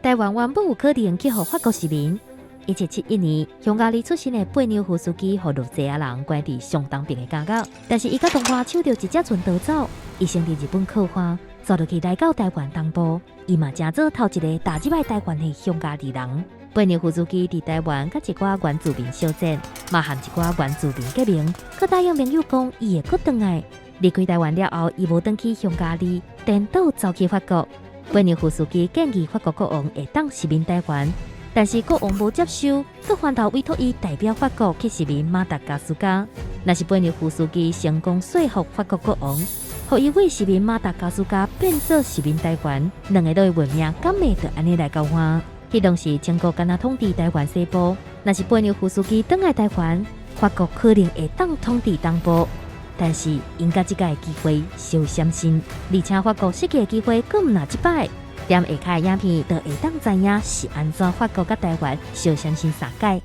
台灣原本有可能去予法國殖民。1771年，匈牙利出身的貝紐夫斯基，予偌濟仔人關佇上東爿的監獄，但是伊佮同伴搶著一隻船逃走，伊先佇日本靠岸，煞落去來到台灣東部，伊嘛成做頭一个踏入來台灣的匈牙利人。貝紐夫斯基佇台灣佮一寡原住民相戰，嘛和一寡原住民結盟，閣答應盟友講伊會閣轉來。離開台灣了後，伊無轉去匈牙利，顛倒走去法國。貝紐夫斯基建議法國國王會當殖民台灣，但是國王無接受，閣反頭委託伊代表法國去殖民馬達加斯加。若是貝紐夫斯基成功說服法國國王，予伊為殖民馬達加斯加變做殖民台灣，兩个的運命敢會就按呢來交換？彼當時清國敢若統治台灣西部，若是貝紐夫斯基轉來台灣，法國可能會當統治東部。但是𪜶共這个機會相閃身，而且法國失去的機會閣毋若這擺。點下跤的影片，就會當知影是按怎法國佮台灣相閃身三擺。